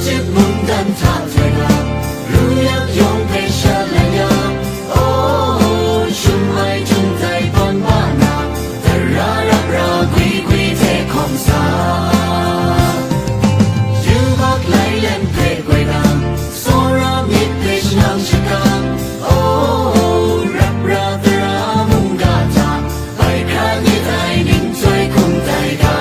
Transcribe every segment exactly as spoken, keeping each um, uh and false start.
Mungdan hta zawn na, ru yak yawng hpe shalai ya, oh, shum ai htum tai ban ba na, tara rap ra gwi gwi hte hkawm sa. Yubak lai lem hpe goi na, tsawra myit hpe shanang shakang, oh, rap ra tara mungga hta, bai hkra myit ai ning chyoi hkum tai ga.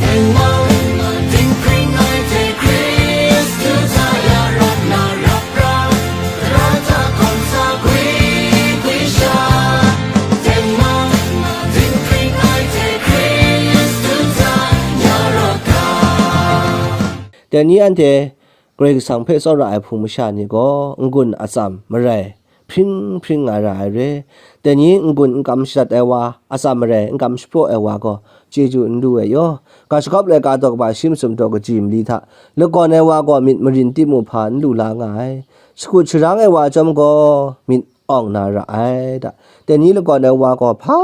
Tengman, dinghpring ai hte Hkristu hta ya rawt na rap ra, tara hta hkawm sa gwi gwi sha. Tengman, dinghpring ai hte Hkristu hta ya rawt ga. Dai ni anhte Karai Kasang hpe tsawra ai hpung masha ni gaw n-gun atsam marai hpring hpring nga ra ai re. Dai ni n-gun n kam shadat ai wa, atsam marai n kam shapraw ai wa gaw chyeju n lu ai yaw, ga shagawp laika daw kaba shi masum daw kaji mali hta lagawn ai wa gaw myit marin timung hpa n lu la nga ai. Shakut sharang ai wa chyawm gaw myit awng na ra ai da. Dai ni lagawn ai wa gaw hpa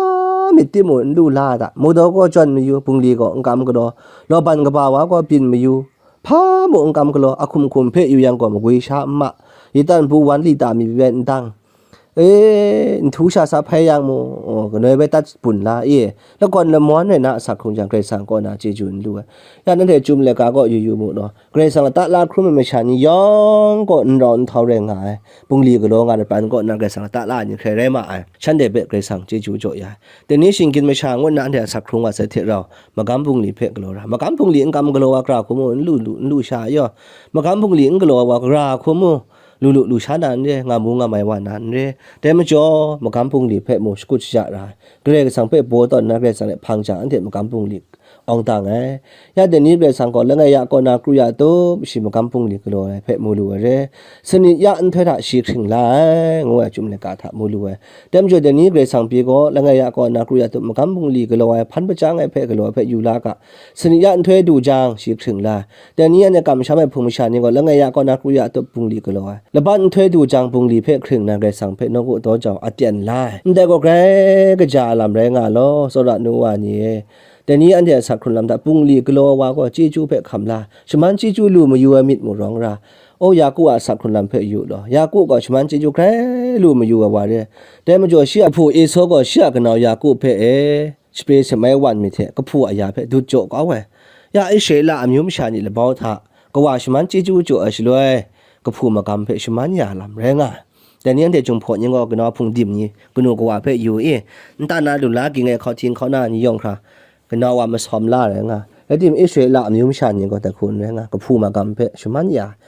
myit timung n lu la da. Maudaw gaw jawn mayu, bungli gaw n kam galaw, lawban kaba wa gaw byin mayu, hpa mung n kam galaw, ahkum hkum hpe yu yang gaw magwi sha n ma, yitan bu wan lita mi bai n dang, e, nhtu sha sa hpai yang mung, oh, kanoi bai tat bun la, e, lagawn lamawn rai na asak hkrung jang, Karai Kasang kaw na chyeju n lu ai. Ya, nanhte chyum laika gaw yu yu mu law, Karai Kasang lata la hkrum ai masha ni yawng gaw n rau n htau rai nga ai, bungli galaw nga ai pran kaw na Karai Kasang lata la ai ni hkrai rai ma ai, shanhte hpe Karai Kasang chyeju jaw ya ai. Dai ni shinggyim masha ngut na anhte asak hkrung wa sai hte rau, magam bungli hpe galaw ra. Magam bungli n kam galaw wa gara hku mu, n lu, lu, n lu sha yaw. Magam bungli n galaw wa gara hku mu, lu lu lu sha na n re, nga mu nga mai wa na n re. Dai majaw, magam bungli hpe mu shakut shaja ra ai. Karai Kasang hpe baw tawn na Karai Kasang hte hpang jang, anhte magam bungli awng dang ai. Ya dai ni Karai Kasang gaw langai ya kaw na kru ya tup shi magam bungli galaw ai hpe mu lu ai re. Sanit ya nhtoi hta shi hkring la ai, ngu ai chyum laika hta mu lu ai. Dai majaw dai ni Karai Kasang pyi gaw langai ya kaw na kru ya tup magam bungli galaw ai, hpan pachyang ai hpe galaw ai hpe yu la ga. Sanit ya nhtoi du jang shi hkring la ai. Dai ni anhte kamsham ai hpung masha ni gaw langai ya kaw na kru ya tup bungli galaw ai. Laban nhtoi du jang bungli hpe hkring na Karai Kasang hpe nawku daw jau aten la ai. Ndai gaw grai kaja a lam rai nga law, tsawra nu wa ni e. Dai ni anhte a sak hkrun lam hta bungli galaw ai wa gaw chyeju hpe hkam la, shaman chyeju lu mayu ai myit mung rawng ra. O Yaku a sak hkrun lam hpe yu law, Yaku gaw shaman chyeju grai lu mayu ai wa re. Dai majaw shi a hpu Esau gaw shi a kanau Yaku hpe e, shapre shamai wan myit hte kahpu aya hpe dut jaw kau ai. Ya Israela amyu masha ni labau hta kawa shaman chyeju jaw ai shaloi, kahpu magam hpe shaman ya lam rai nga ai. Dai ni anhte Jinghpaw ni gaw kanau hpung dim ni kanu kawa hpe yu i, nta na lu la ging ai hkauhting hkauna ni yawng hkra, kanau wa masawm la rai nga. Rai tim, Israela amyu masha ni gaw dai hku n rai nga, kahpu magam hpe shaman ya ai.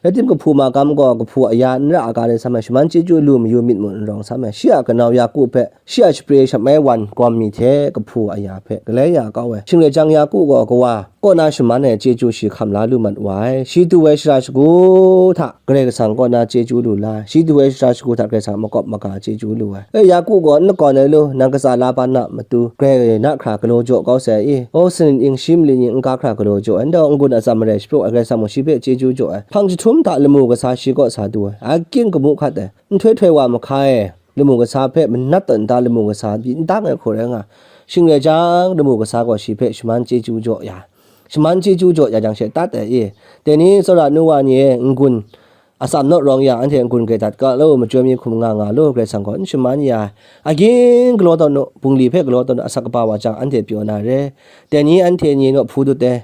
Rai tim, kahpu magam gaw kahpu aya n ra a ga rai sam ai, shaman chyeju lu mayu myit mung n rawng sam ai, shi a kanau Yaku hpe shi a shapre shamai wan gawm mi hte kahpu aya hpe galai ya kau ai. Shing rai jang, Yaku gaw kawa kaw na shaman ai chyeju shi hkam la lu mat wa ai. Shi du ai shara shagu hta Karai Kasang kaw na chyeju lu la ai. Shi du ai shara shagu hta Karai Kasang makawp maga chyeju lu ai. E, Yaku gaw n lakawn ai lu, nang katsa Laban a matu grai na hkra galaw jaw kau sai i? O, sanit ning shi mali ni n ga hkra galaw jaw ai, nta n-gun atsam marai shapraw ai, Karai Kasang mung shi hpe chyeju jaw ai. Hpang jahtum hta lamu kasa shi kaw sa du ai, a ging kamu hkat ai, nhtoi htoi wa mahka e, lamu kasa hpe manat tawn nta lamu kasa pyi n dang ai hku rai nga. Shing rai jang, lamu kasa gaw shi hpe shaman chyeju jaw ya, shaman chyeju jaw ya jang she tat ai i? Dai ni tsawra nu wa ni e, n-gun atsam naw rawng ya, anhte n-gun grai dat ga law, machyoi mi hkum nga nga law, Karai Kasang gaw n shaman ya ai. Aging galaw tawn u, bungli hpe galaw tawn u, asak kaba wa jang anhte pyaw na re. Dai ni anhte ni naw hpu dut ai,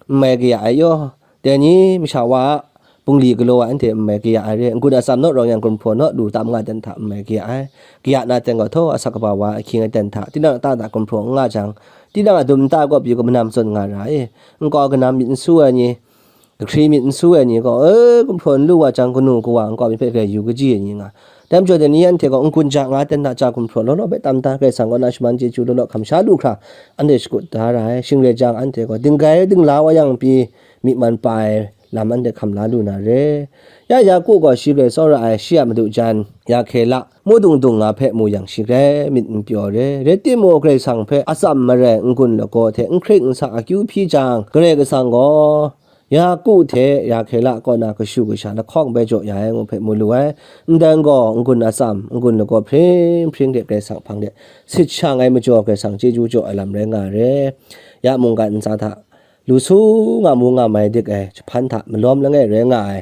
n mai kaya ai yaw. Dai ni masha wa a bungli galaw ai anhte n mai kaya ai re. N-gun atsam naw rawng yang, gumhpraw naw lu tam nga ai ten hta n mai kaya ai. Kaya na ten gaw, htaw asak kaba wa ahkying ai ten hta, tinang a ta hta gumhpraw n nga jang, tinang a dum nta kaw pyi gaw manam tsun nga ra i? Nkau kanam myit n su ai ni, kahkri myit n su ai ni gaw, e, gumhpraw n lu wa jang, kanu kawa nkau myit hpe grai yu kaji ai ni nga. Dai majaw dai ni anhte gaw n-gun ja nga ten hta ja gumhpraw law law hpe tam da, Karai Kasang kaw na shaman chyeju law law hkam sha lu hkra, anhte shakut da ra ai. Shing rai jang, anhte gaw dinggai dingla wa yang pyi, myi man pa ai lam anhte hkam la lu na re. Ya Yaku gaw shi grai tsawra ai, shi a madu jan, Rahkela, mudung dung nga hpe mu yang, shi grai myit n pyaw re. Rai timung, Karai Kasang hpe atsam marai n-gun lagaw hte n hkring n sa akyu hpyi jang, Karai Kasang gaw Yaku hte Rahkela kaw na kashu kasha lahkawng bai jaw ya ai ngu hpe mu lu ai. Ndai gaw n-gun atsam, n-gun lagaw hpring hpring de Karai Kasang hpang de sit shang ai majaw, Karai Kasang chyeju jaw ai lam rai nga re. Ya mungkan ntsa hta lu su nga mu nga mai dik ai jahpan hta malawm langai rai nga ai,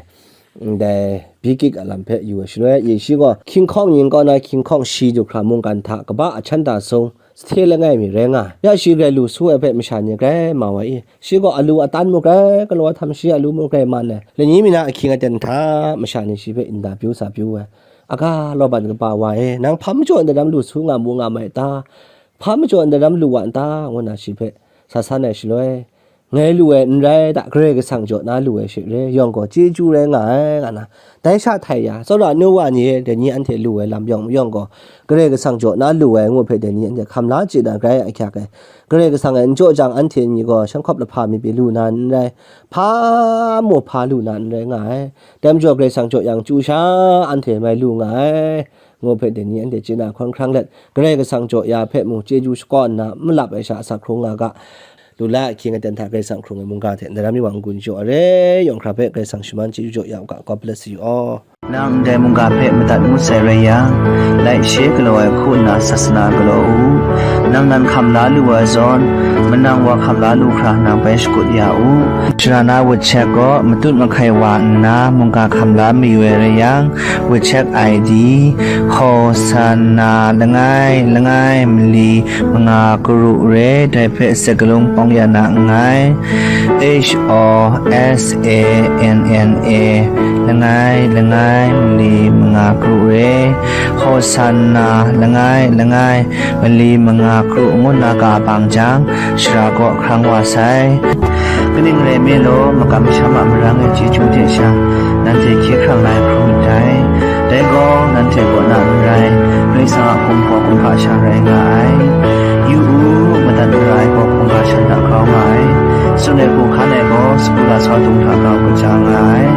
ndai bikik a lam hpe yu ai shaloi, Yesu gaw hkying hkawng ning kaw na hkying hkawng shi du hkra mungkan hta kaba a chan da sung, sahte langai mi rai nga ai. Ya shi grai lu su ai hpe masha ni grai mau ai i? Shi gaw alu atan mu grai galaw ai htam, shi alu mu grai man ai. Lani mi na ahkying aten hta masha ni shi hpe nda pyu sa pyu ai. Aga law ban kaba wa e, nang hpa majaw ndaram lu su nga mu nga mai ta? Hpa majaw ndaram lu wa n ta? Ngu na shi hpe sa san ai shaloi, ngai lu ai n rai ta, Karai Kasang jaw na lu ai she re, yawng gaw chyeju rai nga ai, nga na, dai sha htai ya, tsawra nu wa ni e, dai ni anhte lu ai lam yawng mayawng gaw, Karai Kasang jaw na lu ai ngu hpe dai ni anhte hkam la chye na grai ahkyak ai. Karai Kasang e n jaw jang, anhte ni gaw shanghkawp lahpa mi pyi lu na n rai, hpa maw hpa lu na n rai nga ai. Dai majaw Karai Kasang jaw yang chyu sha, anhte mai lu nga ai, ngu hpe dai ni anhte chye na hkawn hkrang let, Karai Kasang jaw ya hpe mung chyeju shakawn nna, n malap ai sha asak hkrung nga ga. Lu la, ahkying aten hta Karai Kasang hkrung ai mungga hte ndaram mi wa n-gun jaw ai re, yawng hkra hpe Karai Kasang shaman chyeju jaw ya u ga. God bless you all. Nang ndai mungga hpe madat ngut sai rai yang, laishe galaw ai hku nna sasana galaw u. Nang nan hkam la lu ai zawn, manang wa hkam la lu hkra nang bai shakut ya u. Sara na WeChat gaw matut mahkai wa nna mungga hkam la mayu ai rai yang, WeChat I D, Hosanna langai langai mali manga karu re, dai hpe sagalung pawng ya na nngai. H O S A N N A langai langai mali manga karu re, Hosanna langai langai mali manga karu ngu nna ga bang jang, sara kaw hkrang wa sai. Kaning rai nme law, makam masham a marang e chyeju hte sha, nanhte hkye hkrang la ai hkrum ndai. Dai gaw, nanhte kaw na n rai, Karai Kasang a hkum gaw hkungga sha rai nga ai. Yu u, madat mara ai gaw hkungga sha hta grau nga ai, tsun ai hku hkan ai gaw sagu lasau dung hta grau kaja nga ai.